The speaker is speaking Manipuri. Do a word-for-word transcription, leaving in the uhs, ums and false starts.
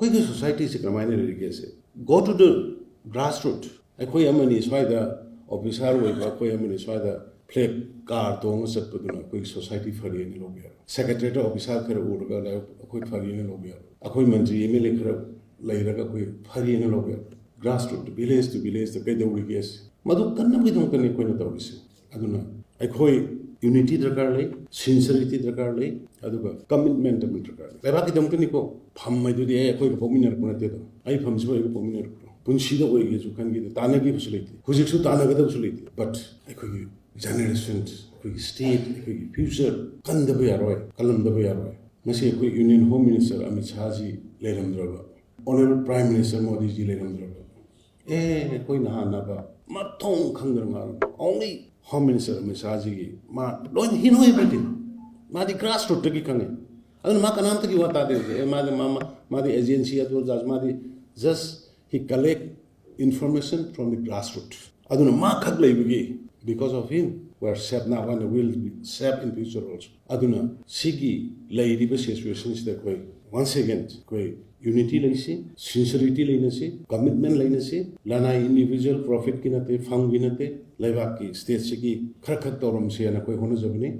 ꯑꯩꯈꯣꯏꯒꯤ ꯁꯣꯁꯥꯏꯇꯤꯁꯦ ꯀꯃꯥꯏꯅ ꯂꯩꯔꯤꯒꯦꯁꯦ, go to the grassroot. ꯑꯩꯈꯣꯏ ꯑꯃꯅꯤ ꯁ꯭ꯋꯥꯏꯗ ꯑꯣꯐꯤꯁꯥꯔ ꯑꯣꯏꯕ, ꯑꯩꯈꯣꯏ ꯑꯃꯅꯤ ꯁ꯭ꯋꯥꯏꯗ ꯐ꯭ꯂꯦꯛ ꯀꯥꯔ ꯇꯣꯡꯉ ꯆꯠꯄꯗꯨꯅ ꯑꯩꯈꯣꯏꯒꯤ ꯁꯣꯁꯥꯏꯇꯤ ꯐꯔꯦꯅ ꯂꯧꯕ ꯌꯥꯔꯣꯏ꯫ ꯁꯦꯀ꯭ꯔꯦꯇꯔꯤꯌꯦꯠ ꯑꯣꯐꯤꯁꯥꯔ ꯈꯔ ꯎꯔꯒ ꯑꯩꯈꯣꯏ ꯐꯔꯦꯅ ꯂꯧꯕ ꯌꯥꯔꯣꯏ꯫ ꯑꯩꯈꯣꯏ ꯃꯟꯇ꯭ꯔꯤ ꯑꯦꯝ ꯑꯦꯜ ꯑꯦ ꯈꯔ ꯂꯩꯔꯒ ꯑꯩꯈꯣꯏ ꯐꯔꯦꯅ ꯂꯧꯕ ꯌꯥꯔꯣꯏ꯫ ꯒ꯭ꯔꯥꯁ ꯔꯨꯠ, ꯚꯤꯂꯦꯖ ꯇꯨ ꯚꯤꯂꯦꯖꯇ ꯀꯩꯗꯧꯔꯤꯒꯦ, ꯃꯗꯨ ꯀꯟꯅꯕꯒꯤꯗꯃꯛꯇꯅꯤ ꯑꯩꯈꯣꯏꯅ ꯇꯧꯔꯤꯁꯦ꯫ ꯑꯗꯨꯅ ꯑꯩꯈꯣꯏ ꯌꯨꯅꯤꯇꯤ ꯗꯔꯀꯥꯔ ꯂꯩ, ꯁꯤꯟꯁꯔꯤꯇꯤ ꯗꯔꯀꯥꯔ ꯂꯩ, ꯑꯗꯨꯒ ꯀꯃꯤꯠꯃꯦꯟꯠ ꯑꯃ ꯗꯔꯀꯥꯔ ꯂꯩ꯫ ꯂꯩꯕꯥꯛꯀꯤꯗꯃꯛꯇꯅꯤꯀꯣ꯫ ꯐꯝ ꯍꯥꯏꯗꯨꯗꯤ ꯑꯦ, ꯑꯩꯈꯣꯏꯒ ꯄꯣꯛꯃꯤꯟꯅꯔꯛꯄ ꯅꯠꯇꯦꯗꯣ, ꯑꯩ ꯐꯝꯁꯤꯕꯨ ꯑꯩꯒ ꯄꯣꯛꯃꯤꯟꯅꯔꯛꯄ꯭ꯔꯣ? ꯄꯨꯟꯁꯤꯗ ꯑꯣꯏꯒꯦꯁꯨ ꯈꯟꯈꯤꯗꯦ, ꯇꯥꯟꯅꯈꯤꯕꯁꯨ ꯂꯩꯇꯦ, ꯍꯧꯖꯤꯛꯁꯨ ꯇꯥꯟꯅꯒꯗꯕꯁꯨ ꯂꯩꯇꯦ꯫ ꯕꯠ ꯑꯩꯈꯣꯏꯒꯤ ꯖꯦꯅꯦꯔꯦꯁꯟ, ꯑꯩꯈꯣꯏꯒꯤ ꯁ꯭ꯇꯦꯠ, ꯑꯩꯈꯣꯏꯒꯤ ꯐ꯭ꯌꯨꯆꯔ ꯀꯟꯗꯕ ꯌꯥꯔꯣꯏ, ꯀꯜꯂꯝꯗꯕ ꯌꯥꯔꯣꯏ꯫ ꯉꯁꯤ ꯑꯩꯈꯣꯏ union home minister Amit Shahji ꯂꯩꯔꯝꯗ꯭ꯔꯕ, ꯑꯣꯅꯔꯦꯕꯜ ꯄ꯭ꯔꯥꯏꯝ ꯃꯤꯅꯤꯁꯇꯔ ꯃꯣꯗꯤꯖꯤ ꯂꯩꯔꯝꯗ꯭ꯔꯕ, ꯑꯦ, ꯑꯩꯈꯣꯏ ꯅꯍꯥꯟꯅꯕ ꯃꯊꯣꯡ ꯈꯪꯗꯅ ꯉꯥꯡ, only Home Minister ꯑꯃꯤꯠ ꯁꯥꯍꯖꯤꯒꯤ ꯃꯥ ꯂꯣꯏꯅ, he know everything꯫ ꯃꯥꯗꯤ ꯒ꯭ꯔꯥꯁ ꯔꯨꯠꯇꯒꯤ ꯈꯪꯉꯦ꯫ ꯑꯗꯨꯅ ꯃꯥ ꯀꯅꯥꯝꯇꯒꯤ ꯋꯥ ꯇꯥꯗꯦ ꯍꯧꯖꯤꯛ꯫ ꯑꯦ, ꯃꯥꯗꯤ, ꯃꯥ, ꯃꯥ, ꯃꯥꯗꯤ ꯑꯦꯖꯦꯟꯁꯤ ꯑꯗꯨ ꯑꯗꯥ, ꯃꯥꯗꯤ just he collect information from the grassroot꯫ ꯑꯗꯨꯅ ꯃꯥ ꯈꯛ ꯂꯩꯕꯒꯤ, because of him, we are safe now and will be safe in future also꯫ ꯑꯗꯨꯅ ꯁꯤꯒꯤ ꯂꯩꯔꯤꯕ ꯁꯤꯆꯨꯋꯦꯁꯟꯁꯤꯗ ꯑꯩꯈꯣꯏ once again ꯑꯩꯈꯣꯏ ꯌꯨꯅꯤꯇꯤ ꯂꯩꯁꯤ, ꯁꯤꯟꯁꯔꯤꯇꯤ ꯂꯩꯅꯁꯤ, ꯀꯃꯤꯠꯃꯦꯟ ꯂꯩꯅꯁꯤ꯫ ꯂꯅꯥꯏ ꯏꯟꯗꯤꯚꯤꯖꯨꯋꯦꯜ ꯄ꯭ꯔꯣꯐꯤꯠꯀꯤ ꯅꯠꯇꯦ, ꯐꯝꯒꯤ ꯅꯠꯇꯦ, ꯂꯩꯕꯥꯛꯀꯤ ꯁ꯭ꯇꯦꯠꯁꯤꯒꯤ ꯈꯔ ꯈꯛ ꯇꯧꯔꯝꯁꯦꯅ ꯑꯩꯈꯣꯏ ꯍꯣꯠꯅꯖꯕꯅꯤ꯫